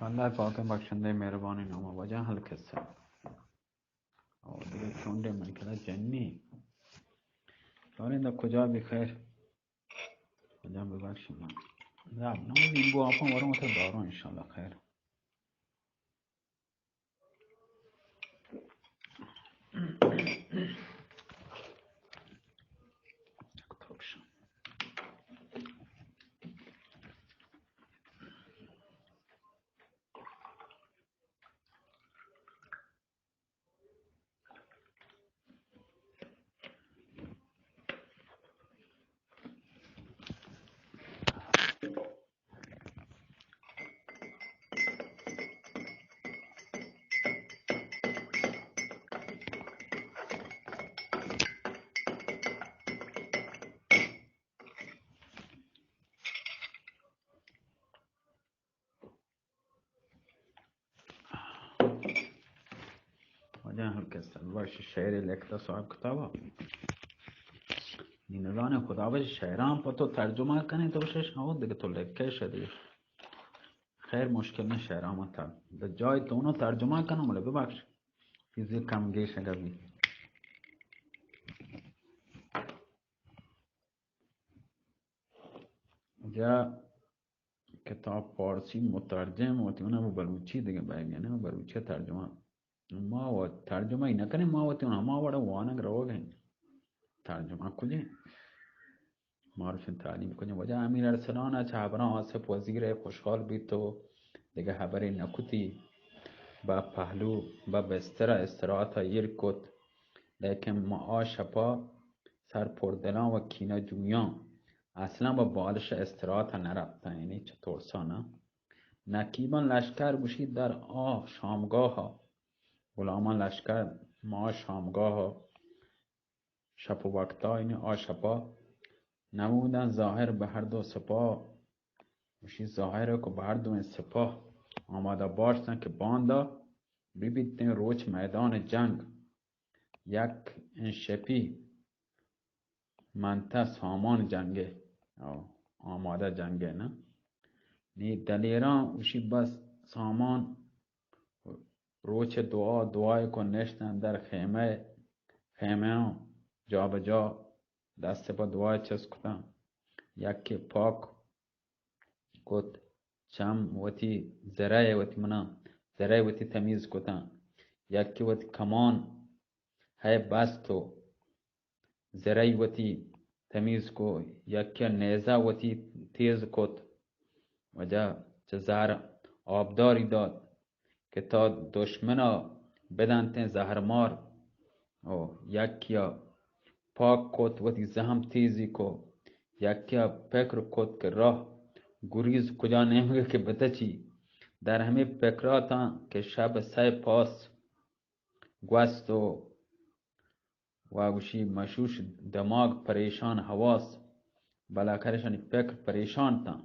اللہ پاک ءِ بخشندہ ءِ مہربانی نام ءَ۔ واجہ القصہ۔ او دگہ چونڈے من کلا جنی۔ کاریں دا کجا بی خیر۔ کجا ببخش من۔ دا نو لیمبو آپاں وروں تو داروں انشاءاللہ خیر۔ واجہ ہر کس بخش شعر لکھتا صاحب کتابا۔ نی نزانے خدا بخش شعران پہ تو ترجمہ کنے تو شش ہو دگہ تو لکھے شدی۔ خیر مشکل نہ شعران متا۔ دا جای تو نو ترجمہ کنو ملے ببخش۔ چیزی کم گیش اگر بھی۔ جا کتاب فارسی مترجم وتی من بلوچی دگہ بیگ یعنی بلوچی ترجمہ۔ ما و ترجمہ ہی نہ کنیں، ما وتی ہما وڑا وانگ روگ ہیں۔ ترجمہ کجے؟ معرفی تعلیم کجے؟ واجہ امیر ارسلان چہ حبران آصف وزیر خوشحال بیت و دگہ حبرے نکتی۔ با پہلو، با بستر استراحت ایر کت۔ لیکن ما آ شپا سر پردلاں و کینہ جویاں اصلاً بہ بالش استراحت نہ رپتاں، یعنی چہ ترسا نہ۔ نقیباں لشکر گوشی در آ شامگاہ، غلامان لشکر ما شامگاہ، شپ وقتا یعنی آ شپا نمودن ظاہر بہ ہر دو سپاہ، گوشی ظاہر کو بہ ہر دوئیں سپاہ آمادہ باشتن کہ باندا ببیتیں روچ میدان جنگ۔ یک انشپی منتہ سامان جنگے، او، آمادہ جنگے نا۔ نی دلیراں گوشی بس سامان روچ دعا، دعای کو نشتن در خیمہ، خیمہاں جا بجا دست پہ دعا چست کتاں۔ یکے پاک کت، چم وتی زرہ وتی منا زرہ وتی تمیز کتاں۔ یکے وتی کمان ہے بست و زرہ وتی تمیز کو، یکے نیزہ وتی تیز کت۔ واجہ چہ زہر آبداری دات کہ تا دشمنا بدنتیں زہرمار۔ او یکیا پاک کت وتی زہم تیزی کو، یکیا پکر کت کہ راہ گریز کجا نیمگے کہ بتچی۔ در ہمے پکراتاں کہ شب سئے پاس گوست و و گوشی مشوش دماغ پریشان حواس، بلاخرشانی پکر پریشان تاں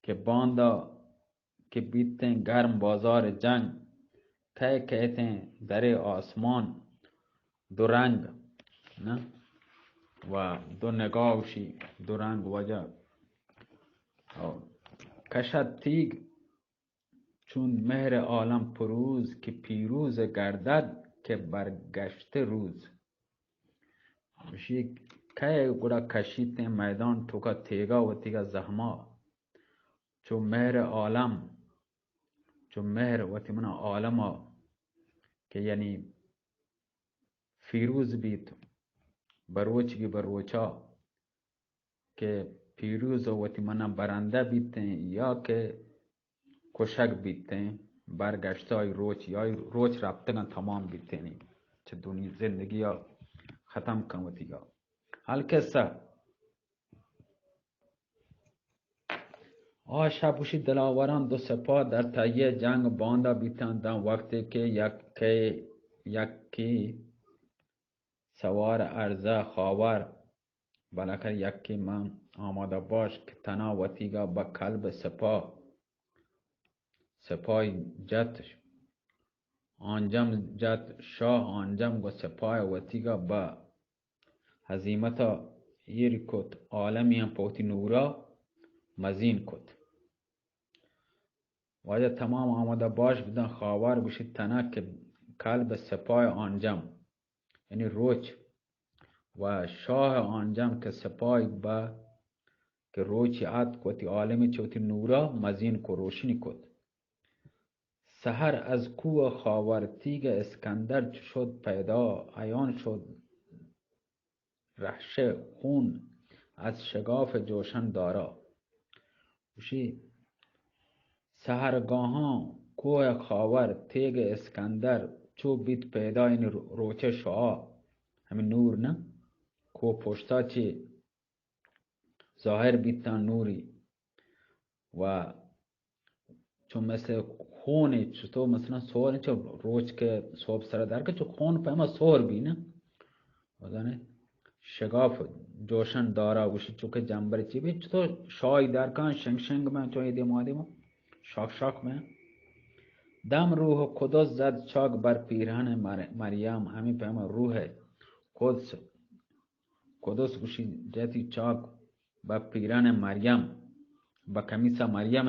کہ باندا کہ بیتیں گرم بازار جنگ، کئے کئیتیں درے آسمان دو رنگ، نہ؟ و دو نگاہ گوشی دو رنگ واجہ۔ او کشت تیگ چون مہر عالم پروز کہ پیروز گردد کہ برگشت روز۔ گوشی کئے گڑا کشیتیں میدان توکا تیگا وتیگا زہما، چو مہر عالم، چو مہر وتی منا عالما کہ یعنی پیروز بیت، بروچ گی بروچا کہ پیروز و وتی منا برندہ بیتیں یا کہ کشگ بیتیں، برگشتہ آئی روچ یا آئی روچ رپتگاں تمام بیتینی، چہ دنیا زندگی ختم کن وتیگا۔ القصہ آ شپ گوشی دلاوراں دو سپاہ در تہیہ جنگ باندا بیتاں داں وقتے کہ یکے یکی سوار ارزہ خاور، بلاخر یکے من آمادہ باش کہ تنا وتیگا بہ کلب سپاہ، سپاہی جت آنجم جت شاہ آنجم گو سپاہ وتیگا بہ ہزیمتا ایر کت، عالمیاں پہ وتی نورا مزین کت۔ واجہ تمام آمادہ باش بدن، خاور گوشی تنک کہ کل بہ سپاہ آنجم، یعنی روچ، و شاہ آنجم کہ سپاہ بہ کہ روچی اتک وتی عالم چہ وتی نورا مزین کو، روشنی کت. سحر از کوه خاور تیگ اسکندر چو شد پیدا، عیان شد رهش خون از شگاف جوشن دارا. گوشی، سحرگاهان کوه خاور تیگ اسکندر چو بیت پیدا، یعنی رو-، روچ شعاع، همین نور نه، کوه پشتا چی ظاهر بیتان نوری و چو مثل خون، چو تو مثلاً سور چو روچ که صبح سر در که چو خون پیما سور بی نه، بزانه شگاف جوشن دارا، گوشی چو که جنبر چی بی، چو تو شای در کن، شنگ شنگ من چو ایدی ما دیما شاک شاک من. دم روح قدس زد چاک بر پیرهن مر-، مریم، همی پیما روح قدس، قدس گوشی جتی چاک بہ پیران مریم، بہ کمیسا مریم.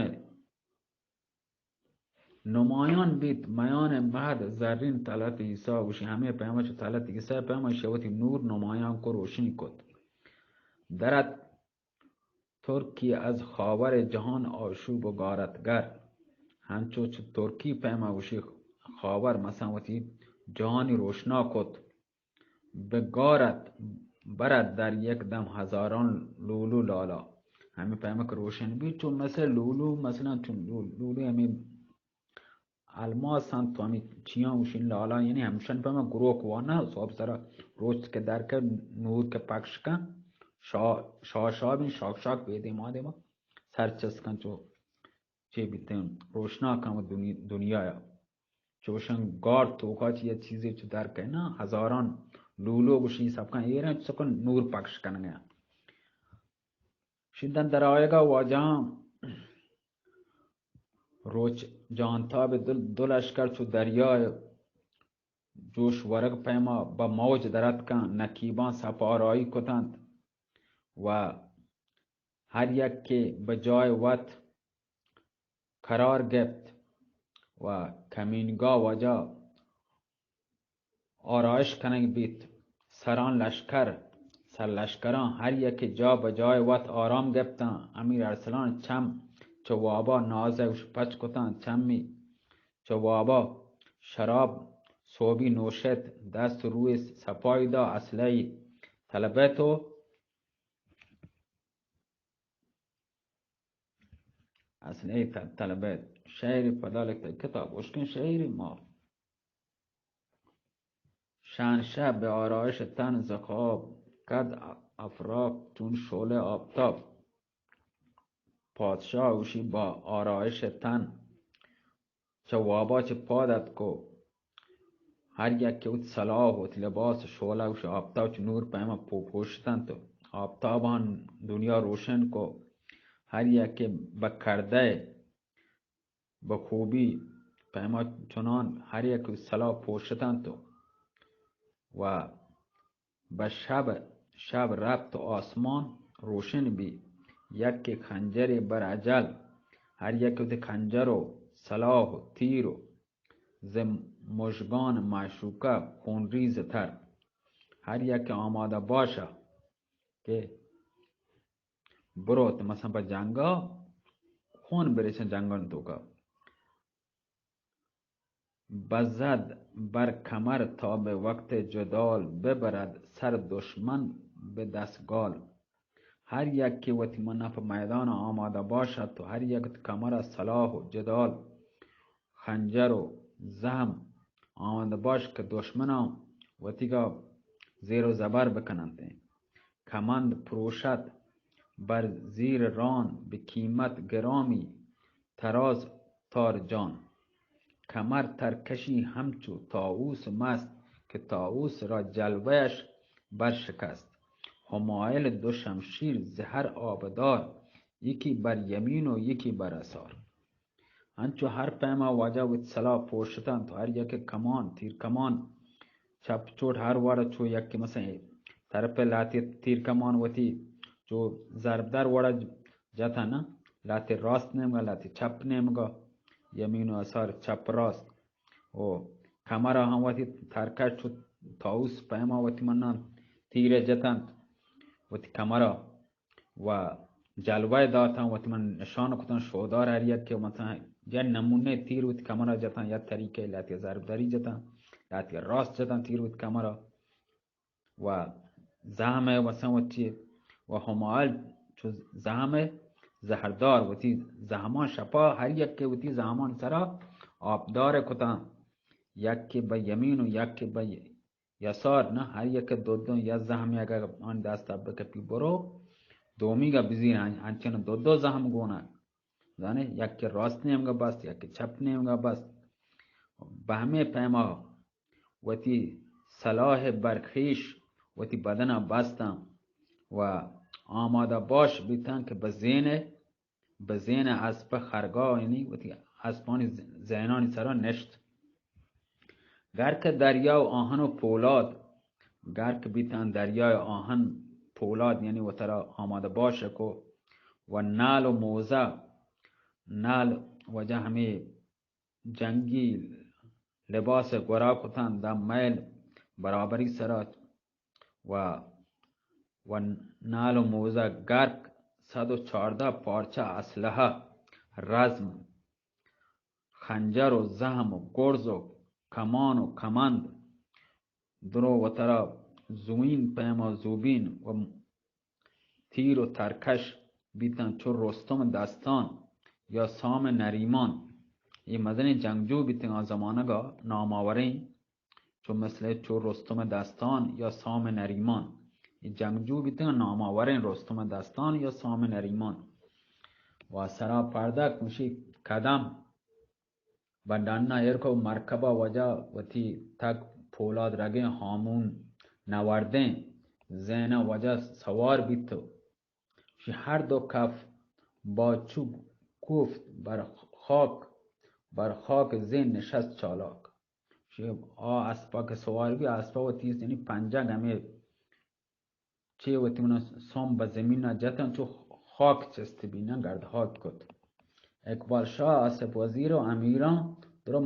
نمایان بیت میان مهد زرین طلعت عیسی، گوشی همه پیما چو طلعت عیسی پیما شوتی نور نمایان کو، روشنی کت. درت ترکی از خاور جهان آشوب و غارتگر، همچو چو ترکی پیما گوشی خاور مثلاً وتی جهانی روشنا کت. به گارت برد در یک دم هزاران لولو لالا. همی پیمک روشن بی چو مثل لولو، مثلاً چون لو-، لولو همی الماس انت تو همی چیاں گوشین لالا، یعنی همشن پیما گروک وانا صبح سرا روچ که در که نور که پکش کن، شا-، شا شا بین شاک شاک بی دیما دیما سر چست کن چو چی بیتن روشنا کن و دنی-، دنیایا. چوشن گار توکا چی یه چیزی چو در کئے نا، هزاران لولو گوشی سبکان ایرن چو سکن نور پکش کنگے. شیدن در آیگا واجهان روچ جانتاب دل، دو لشکر چو دریای جوش ورگ پیما بہ موج دراتکان، نکیبان سپارایی کتنت و هر یکے بہ جای وت قرار گپت و کمینگا واجہ آرائش کنگ بیت. سران لشکر، سرلشکران هر یکے جا بہ جای وت آرام گپتاں. امیر ارسلان چم چہ وابا نازگ پچ کتاں، چمی چہ وابا شراب صوبی نوشت، دست روی سپائی دا، اسلحہ طلبت و اسلحہ ط-، طلبت. شعر پدا لکھتا کتاب اشکن شعر ما. شهنشه به آرایش تن ز خواب، قد افراخت چون شعله آفتاب. پادشاه گوشی با آرایش تن چہ وابا چہ پاد اتک و هر یکے وتی سلاح و وتی لباس و شعلہ گوش آفتاب چہ نور پیما پو-، پوشتنت و آفتابان دنیا روشن کو. هر یکے بہ کردہ بہ خوبی پیما چنان هر یکے وتی سلاح پوشتنت و بہ شب، شب رپت و آسمان روشن بی. یکے خنجرے بر اجل، هر یکے وتی خنجر و سلاح و تیر و ز مژگان معشوقه خونریز تر. هر یکے آمادہ باشا کہ بروت مثلاً پہ جنگا خون بریچن جنگان توکا. بزد بر کمر تا به وقت جدال، ببرد سر دشمن به دستگال. هر یکے وتی منا پہ میدان آمادہ باشت و هر یک کمر سلاح و جدال، خنجر و زہم آمادہ باش کہ دشمناں وتیگا زیر و زبر بکننت. کمند پروشت بر زیر ران، به قیمت گرامی تراز تار جان. کمر ترکشی همچو طاووس مست، که طاووس را جلوه‌اش برشکست. حمایل دو شمشیر ز هر آبدار، یکی بر یمین و یکی بر یسار. انچو هر پیما واجہ وت سلاح پوشتنت و هر یک کمان، تیر کمان، چپ چوٹ هر وڑ چو یک مثلاً طرف لہتے تیر کمان وتی چو ضرب در وڑ جتن، لہتے راست نیمگا، لہتے چپ نیمگا. یمین و یسار، چپ راست، و کمرا ہم وتی ترکش چو طاووس پیما وتی منان تیرے جتنت وتی کمرا، و جلوہ داتن، وتی من نشان کتن شودار ہر یک کہ مثلاً یک نمونے تیر وتی کمرا جتن، یک طریقے لہتے ضرب دری جتن، لہتے راست جتن تیر وتی کمرا، و زہم ء وسن وتی و ہمال چو زہم ء زہردار وتی زہمان شپا ہر یک کہ وتی زہمان سرا آپدار کتن، یک کہ بہ یمین و یک کہ بہ یسار، نہ ہر یک دو دو یا زہم اگر آن دست بکپی برو، دومی گا بزیر ہن-، ہنچن دو دو زہم گونا، زانے، یک کہ راست نیمگا بست، یک کہ چپ نیمگا بست۔ بہ ہمے پیما وتی سلاح برخیش وتی بدنا بستاں و آمادہ باش بیتاں کہ بہ زین، بہ زین اسپ خرگاہ، یعنی وتی اسپانی ز-، زینانی سرا نشت۔ گرک دریا و آہن و پولاد، گرک بیتاں دریای آہن پولاد، یعنی وترا آمادہ باش کو، و نال و موزہ، نال وجہ ہمے جنگی لباس گورا کتن داں میل برابری سرا و، و نال و موزہ گرک صد و چاردہ پارچہ اسلحہ رزم، خنجر و زہم و گرز و کمان و کمند، درو وترا زوین پیما زوبین و تیر و ترکش بیتن چو رستم دستان یا سام نریمان۔ اے مزنیں جنگجو بیتن آ زمانگا ناماوریں چو مثل چو رستم دستان یا سام نریمان۔ اے جنگجو بیتن ناماوریں رستم دستان یا سام نریمان۔ و سرا پردہ کنشی قدم بہ ڈنا ایر کو مرکبا وجہ وتی تک پولاد رگیں ہامون نوردیں زینا وجہ سوار بیت و شی ہر دو کف با چوب کوفت بر خاک، بر خاک زین نشست چالاک۔ شی آ اسپا کہ سوار بی، اسپا وتی یعنی پنجگ ہمے چے وتی من سوم بہ زمین ء جت انت، چو خاک چست بی نہ گرد خاک کت۔ اقبال شاہ، آصف وزیر و امیراں درو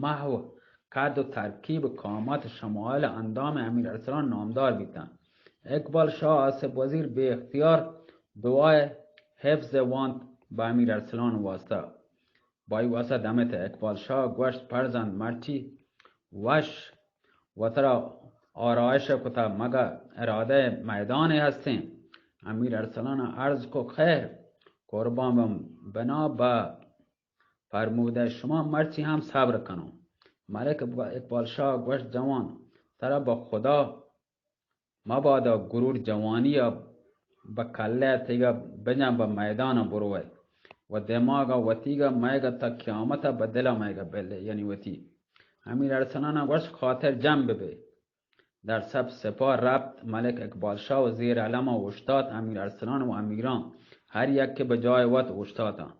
محو قد و ترکیب کامت شمائل اندام امیر ارسلان نامدار بیتن۔ اقبال شاہ، آصف وزیر بے اختیار دعای حفظ وانت بہ امیر ارسلان واسطہ۔ بائی واسا دمت۔ اقبال شاہ گوشت، پرزند مرچی وش وترا آرائش کتا، مگہ ارادہ میدان ہستیں؟ امیر ارسلان عرض کو، خیر، قربان بم، بنا بہ فرمودہ شما، مرچی ہم صبر کنوں۔ ملک اقبال شاہ گوشت، جوان، ترا بہ خدا مبادا غرور جوانی ء بہ کلہ ء تیگا بجن، بہ میدان ء بروئے و دماغ ء وتیگا مئیگا تا قیامت ء بہ دل ء مئیگا بلے، یعنی وتی۔ امیر ارسلان ء گوشت، خاطر جم ببے۔ در صف سپاہ رپت، ملک اقبال شاہ و زیر علم ء اوشتات، امیر ارسلان و امیران ہر یکے بہ جای وت اوشتاتاں۔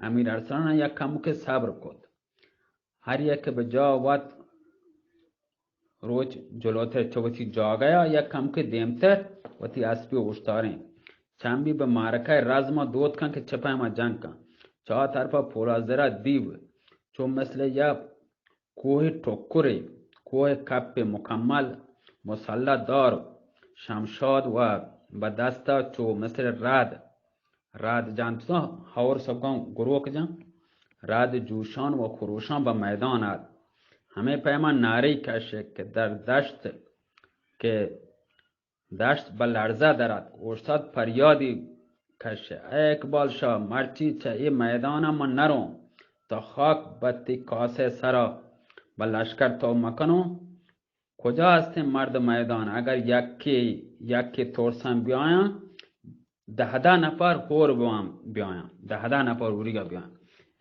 امیر ارسلان ء یک کمکے صبر کت۔ ہر یک بہ جا وت روچ جلوتر چہ وتی جاگہ ء یک کمکے دیمتر وتی اسپی اوشتاریں۔ چمبی بہ معرکہ رزم ء دوت کن کہ چہ پیما جنگ کن۔ چہ آ طرف ء پولازرا دیو چو مثل یک کوہ ٹکرے، کوہ کپ مکمل مسلح دار، شمشاد و بہ دست ء چو مثل رد راد جان تو ہور سکاں گروک جان، راد جوشان و خروشان بہ میدان آت۔ ہمے پیما نعرے کش کہ در دشت کہ دشت بہ لرزہ در آت، اوشتات پریادی کش، اے اقبال شاہ، مرچی چہ اے میدان من نروں، تا خاک بہ تی کاسے سرا بہ لشکر تو مکنوں۔ کجا ہستیں مرد میدان؟ اگر یکے، یکے ترسن بیایاں، دہ دہ نفر ہور بوان بیایاں، دہ دہ نفر ہوریگا بیایاں۔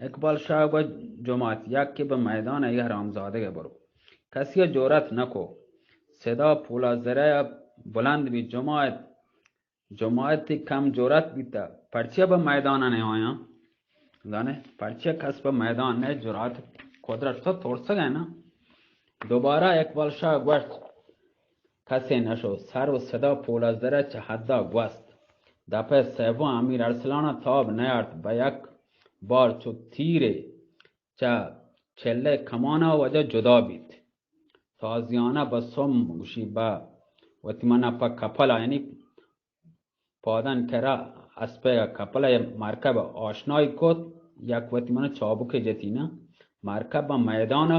اقبال شاہ گوشت، جماعت، یکے بہ میدان ء، اے حرامزادگ ء برو۔ کسی ء جرأت نہ کو۔ صدا پولا زرہ ء بلند بی، جماعت، جماعتی کم جرأت بیتہ، پرچیا بہ میدان ء نیایاں؟ زانے، پرچیا کس بہ میدان نئے، جرأت، قدرت تو ترسگ ء نا۔ دوبارہ اقبال شاہ گوشت، کسے نشو۔ سر و صدا پولازدرہ چہ حدا گوست۔ دپہ سیباں امیر ارسلان ء تاب نیارت، بہ یک بار چو تیرے چہ چلہ کمانا وجہ جدا بیت۔ تازیانہ بہ سم گوشی بہ وتی منا پہ کپلا، یعنی پادان کرا اسپے کپلا یا مرکب آشنائی کت، یک وتی منا چابکے جتی نا، مرکب بہ میدانا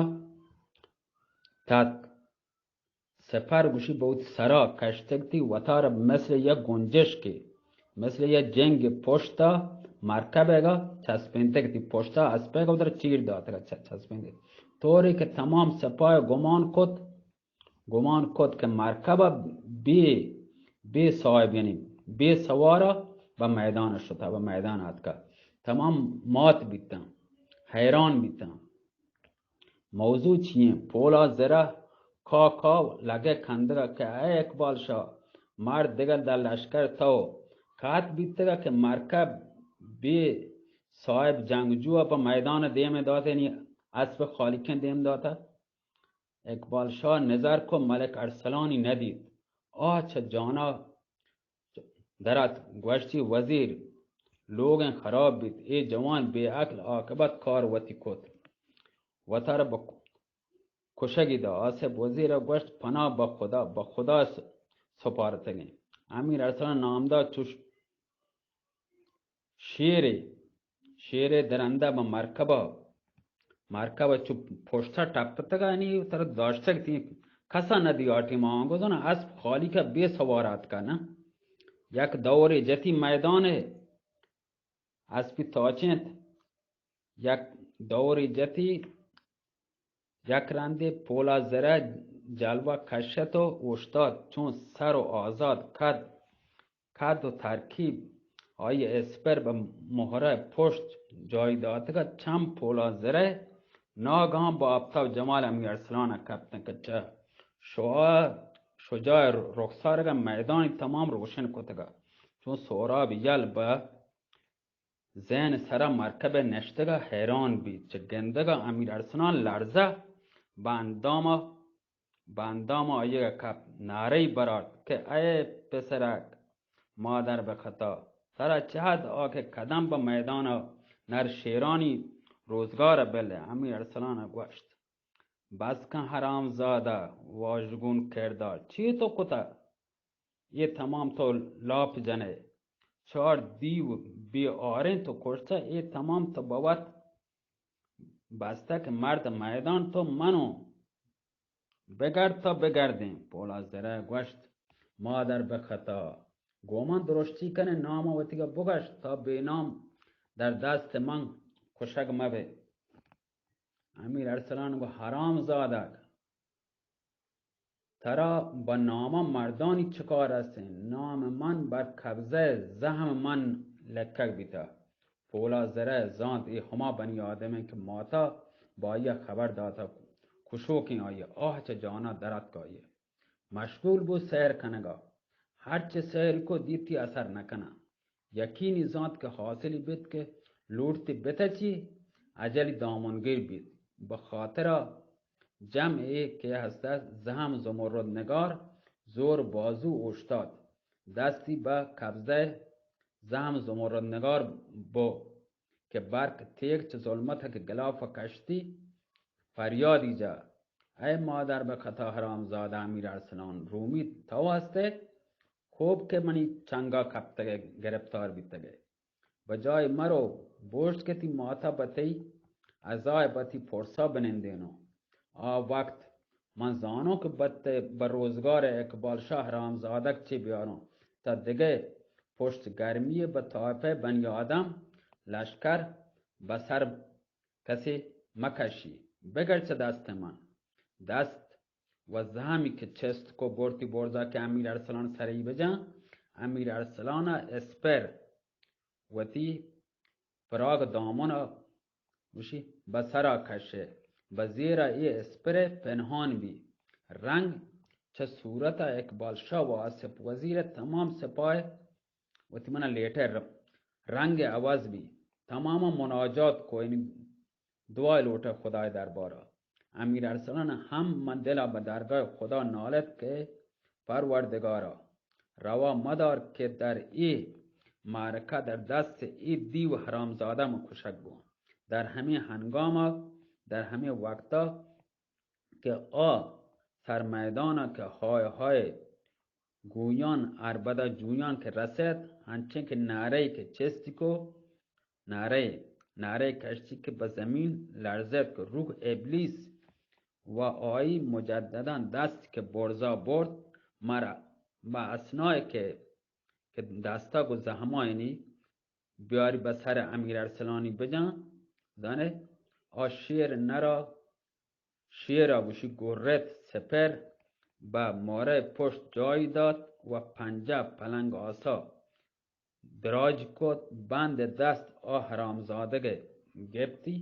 تت۔ سپر گوشی بہ وتی سرا کشتگ تی وتارا مثل یک گنجشکے، مثل یک جنگ پشتا مرکبے گا چسپینتگ تی پشتا اسپے گا ودر چیر داتگا چ-، چسپینتگ۔ طوری کہ تمام سپاہ گمان کت، گمان کت کہ مرکبا بے، بے صاحب یعنی بے سوارا بہ میدان شتا، بہ میدان آتکا۔ تمام مات بیتاں، حیران بیتاں۔ موضوع چی ایں؟ پولا زرہ کا کا لگے کندگا کہ اے اقبال شاہ، مرد دگہ در لشکر تو کات بیتگا کہ مرکب بے صاحب جنگجو پہ میدان دیم دات، یعنی اسب خالیکیں دیم داتا۔ اقبال شاہ نظر کو ملک ارسلانی ندیت۔ آ چہ جانا درات گوشتی، وزیر، لوگیں خراب بیت، اے جوان بے عقل عاقبت کار وتی کت، وتارا بہ کشگی دا۔ آصف وزیر گوشت، پناہ بہ خدا، بہ خدا س-، سپارتگیں۔ امیر ارسلان نامدار چوش شیرے، شیرے درندہ بہ مرکبا، مرکبا چو پشتا ٹپتگا، یعنی ترا داشتگ تی کسا ندی آٹی ما آنگو زنا اسب خالی کا بے سوار آتکا نا۔ یک دورے جتی میدانے، اسپی تاچینت، یک دورے جتی، یک رندے پولا زرہ جلوہ کشت و اوشتات، چون سر و آزاد کد، کد و ترکیب آئی اسپر بہ مہرہ پشت جای داتگا، چم پولا زرہ ناگہاں با آفتاب جمال امیر ارسلان کپتن کہ چہ شعاع شجاع رخسارگا میدانی تمام روشن کتگا، چون سہراب یل بہ ذہن سرا مرکب نشتگا حیران بیت، چہ گندگا امیر ارسلان لرزہ بہ انداما، بہ انداما آئیگا کپت، نعرہی برارت کہ اے پسرک مادر بہ خطا، ترا چہ حد آ کہ قدم بہ میدانا نر شیرانی روزگارا بلے۔ امیر ارسلانا گوشت، بس کن حرام زادہ واژگون کردار، چی تو کتہ؟ اے تمام تو لاپ جنئے۔ چار دیو بے آریں تو کشتہ، اے تمام تو بوت بستہ کہ مرد میدان تو منو۔ بگرد تا بگردیں۔ پولا زرہ گوشت، مادر بہ خطا، گوں من درشتی کنے، نام وتیگا بگشت تا بے نام در دست من کشگ مبے۔ امیر ارسلان گو، حرام زادگ، ترا بہ ناماں مردانی چکار است انت؟ نام من بر قبضہ زحم من لکگ بیتہ۔ پولا زرہ زانت اے ہما بنی آدم انت کہ ماتا بہ آئیا خبر داتہ، کشوکیں آئیا، آہ چہ جانا دراتک آئیا۔ مشغول بوت سحر کنگا، ہرچہ سحر کو دیتی اثر نکناں۔ یقینی زانت کہ حاصلی بیت کہ لوٹتی بتچی، اجلی دامنگیر بیت۔ بہ خاطرا جمع اے کہ ہستہ زحم زمرد نگار زور بازو اوشتات، دستی بہ قبضہ زحم زمرد نگار بو کہ برک تیگ چہ ظلمت کہ گلاف کشتی، فریادی جا، اے مادر بہ خطا حرام زادہ امیر ارسلان رومی، تو ہستے خوب کہ منی چنگا کپتگے، گرفتار بیتگے۔ بجائے مرو، بوشت کہ تی ماتا بہ تئی ازائے بہ تی پرسا بنندینوں۔ آ وقت من زانوں کہ بہ تئی، بہ روزگار اقبال شاہ حرام زادگ چے بیاروں، تا دگہ پشت گرمی بہ طائفہ بنی آدم لشکر بہ سر کسے مکشی، بگر چہ دست من۔ دست و زہمی کہ چست کو برتی برزا کہ امیر ارسلان سری بجاں، امیر ارسلان اسپر وتی پراگ دامن گوشی بہ سرا کشے، بہ زیرا اے اسپر پنہان بی۔ رنگ چہ صورت اقبال شاہ و آصف وزیر تمام سپاہ وتی منا لیٹر رنگ عوض بی۔ تماما مناجات کو، یعنی دعا لوٹے خدای دربارا۔ امیر ارسلان ہم من دلا بہ درگاہ خدا نالت کہ پروردگارا، روا مدار کہ در اے معرکہ در دست اے دیو حرامزادہ من کشگ بوں۔ در ہمے ہنگاما در ہمے وقتا کہ آ سر میدانا کہ ہائے ہائے گویان، اربدہ جویان کہ رسیت، انچیں کہ نعرہ‌ای کہ چستی کو، نعرہ، نعرہ کشتی کہ بہ زمین لرزیت کہ روح ابلیس و آئی مجدداً دست کہ برزا برد، مرا بہ اثنائے کہ، کہ دستا گو زہمائنی بیاری بہ سر امیر ارسلانی بجن، زانے، آ شیر نرا، شیرا گوشی گرت سپر، بہ مارئے پشت جایی دات و پنجہ پلنگ آسا دراج کت، بند دست آ حرامزادگئے گپتی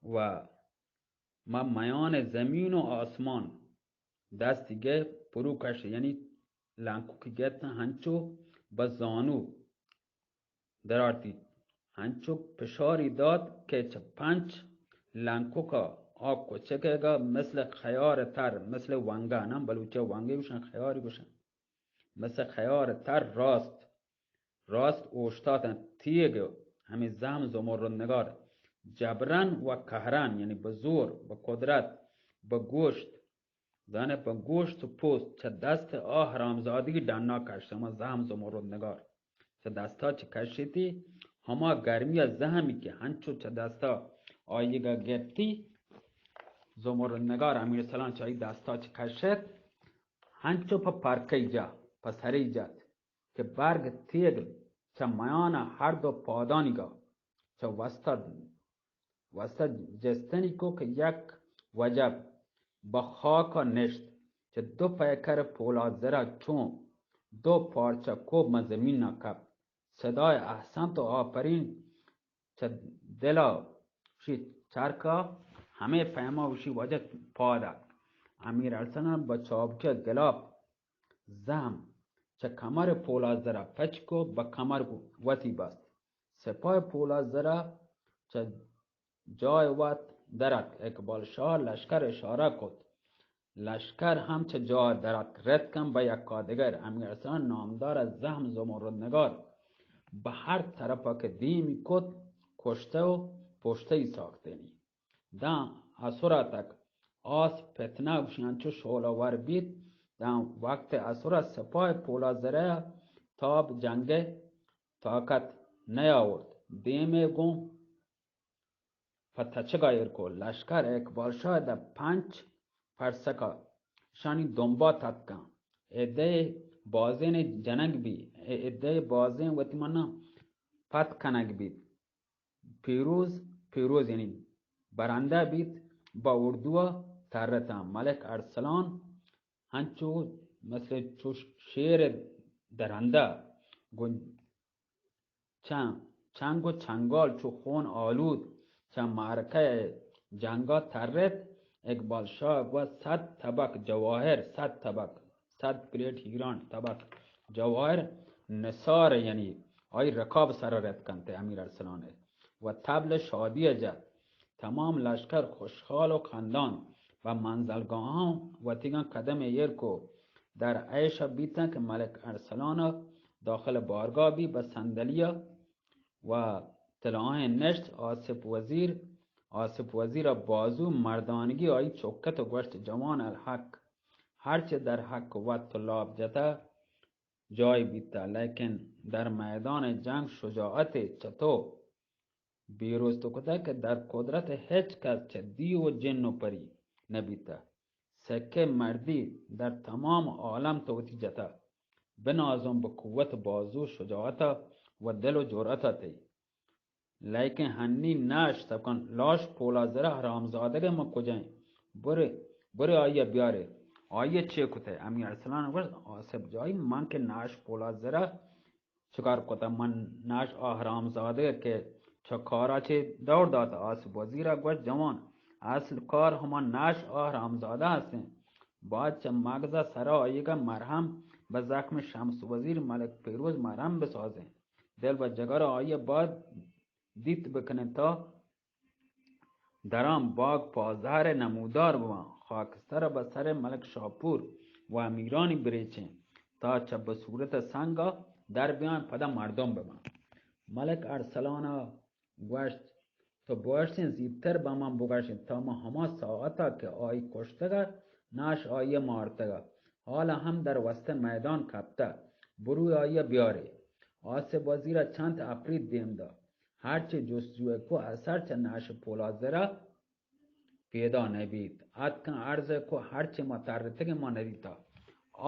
و مہ میان زمین و آسمان دستی گپت، پروکش، یعنی لنکوکی گپت، ہنچو بہ زانو درارتی، ہنچو پشاری دات کہ چہ پنچ لنکوکا آ کچکئیگا مثل خیار تر، مثل ونگا، نہ بلوچی ونگے گوشن، خیاری گوشن، مثل خیار تر راست راست اوشتاتن تیگ، ہمے زہم زمرد نگار جبرن و قہرن، یعنی بہ زور، بہ قدرت، بہ گوشت، زانے بہ گوشت و پوست چہ دست آ حرامزادگی ڈنا کشت، ہما زہم زمرد نگار چہ دستا چہ کشیتی، ہما گرمی ء زہمی کہ ہنچو چہ دستا آئیگا گپتی، زمرد نگار امیر سلام چہ آئی دستا چہ کشت، ہنچو پہ پرکئی جا، پہ سری جت کہ برگ تیگ چہ میان ہر دو پادانیگا چہ وستا، وستا جستنی کو کہ یک وجب بہ خاکا نشت، چہ دو پیکر پولاد زرا چون دو پارچہ کوب مہ زمینا کپت۔ صدای احسنت و آفرین چہ دلا شی چرکا، ہمے پیما وشی وجہ پاد ات۔ امیر ارسلان بہ چابکی گلاپ زہم چہ کمر پولاد زرا پچ کو، بہ کمر وتی بست۔ سپاہ پولاد زرا چہ جای وت درت۔ اقبال شاہ لشکر اشارہ کت۔ لشکر ہم چہ جا دراتک، رتکن بہ یکا دگر۔ امیر ارسلان نامدار زہم زمرد نگار بہ ہر طرفا کہ دیمی کت، کشتہ و پشتئی ساختینی۔ داں اسرا تک آس فتنہ گوشی انچو شعلہ ور بیت، داں وقت اسرا سپاہ پولاد زرہ تاب جنگ طاقت نیاورت۔ دیمے گوں پہ تچگا ایر کو۔ لشکر اقبال شاہ دہ پنچ فرسکا شانی دمبا تتکاں۔ عدہ بازین جنگ بی، عدہ بازین وتی منا پت کنگ بیت۔ پیروز، پیروز یعنی برندہ بیت، بہ اردو ترتاں۔ ملک ارسلان ہنچو مثل چو شیر درندہ گون چن-، چنگ و چنگال چو خون آلود چہ معرکہ جنگا ترت۔ اقبال شاہ گوشت صد طبق جواہر، صد طبق، صد پلیٹ ہیران طبق جواہر نثار، یعنی آئی رکاب سر رت کنت امیر ارسلان و طبل شادی جت۔ تمام لشکر خوشحال و خندان بہ منزلگاہاں وتیگاں قدم ایر کو۔ در عیش بیتاں کہ ملک ارسلان داخل بارگاہ بی بہ صندلیا و طلاہیں نشت۔ آصف وزیر، آصف وزیر ء بازو مردانگی آئی چکت و گوشت، جوان الحق، ہرچہ در حق وت و لاپ جتہ جای بیتہ، لیکن در میدان جنگ شجاعت چہ تو بیرست کتہ کہ در قدرت ہچ کس چہ دیو و جن و پری نہ بیتہ۔ سکہ مردی در تمام عالم تو وتی جتہ۔ بنازم بہ قوت بازو، شجاعت و دل و جرأت تئی۔ لیکن ہنی نہ اشتگ کن، لاش پولاد زرہ حرامزادگ ء من کجا ایں؟ برے، برے آئی ء بیارے۔ آئی ء چے کتہ؟ امیر ارسلان گوشت، آصف جائی، من کہ ناش پولاد زرہ چکار کتہ؟ من ناش آ حرامزادگ کہ چہ کارا چے دور داتہ؟ آصف وزیر ء گوشت، جوان، اصل کار ہما ناش آ حرامزادہ ہستیں۔ باید چہ مغز ء سرا آئیگا مرہم بہ زخم شمس وزیر ملک پیروز مرہم بسازیں۔ دل و جگر آئی ء باید دیت بکنیں تا دران باگ پازہر ء نمودار بباں، خاکستر ء بہ سر ملک شاپور و امیرانی بریچیں تا چہ بصورت سنگ ء در بیاں، پدا مردم بباں۔ ملک ارسلان ء گوشت، تو بوشتیں زیتر بہ من بگشیں، تا ما ہما ساعتا کہ آئی کشتگا، ناش آئی مارتگا، حالا ہم در وسط میدان کپتہ، بروی آئی بیارے۔ آصف وزیرا چنت اپریت دیم دا، ہرچی جستجوئے کو اثر چہ ناش پولازرا پیدا نبیت۔ اتکن عرض کو ہرچی ما ترتگیں ما ندیتا۔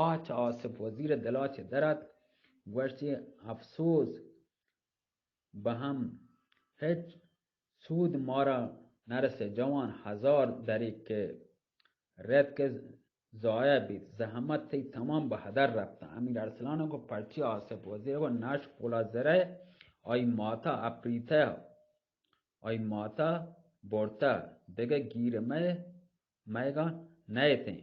آہ چہ آصف وزیر دلا چہ دراتک، گوشتی افسوس، بہ ہم ہچ سود مارا نرسے۔ جوان، ہزار دری کہ رتک ضایع بیت، زحمت تئی تمام بہ ہدر رپتہ۔ امیر ارسلان گو پرچی آصف وزیر گو ناش پولازرے آئی ماتا اپریتہ، آئی ماتا برتہ، دگہ گیر مئے مئیگا نئیتیں۔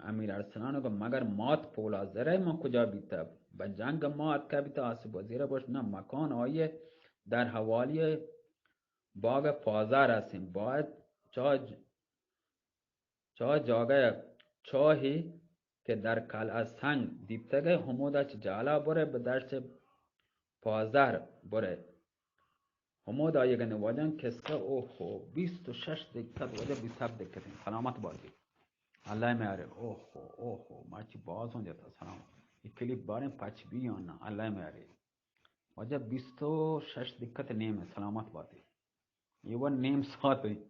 امیر ارسلان گو مگر مات پولازرے من کجا بیتہ؟ بہ جنگ ما اتکہ بیتہ؟ آصف وزیر گوشت نہ، مکان آئی در حوالی باغ پازار ہستیں، باید چا چا جاگہ چاہی کہ در قلعہ سنگ دیتگئے، ہمودا چہ جہلا برئے، بہ دشت پازار برئے۔ ہمودا آئی گندے واجہاں کسہ، اوہو، بیست و شش دقت، واجہ بیست و ہفت دقت انت۔ سلامت باتی۔ اللہ میارے۔ اوہو، اوہو، مرچی باز ہوں جتا۔ سلام۔ یہ کلیپ باریں پچ بی یا نہ؟ اللہ میارے۔ واجہ بیست و شش دقت نیم انت۔ سلامت باتی۔ یہ وہ نیم ساعت انت۔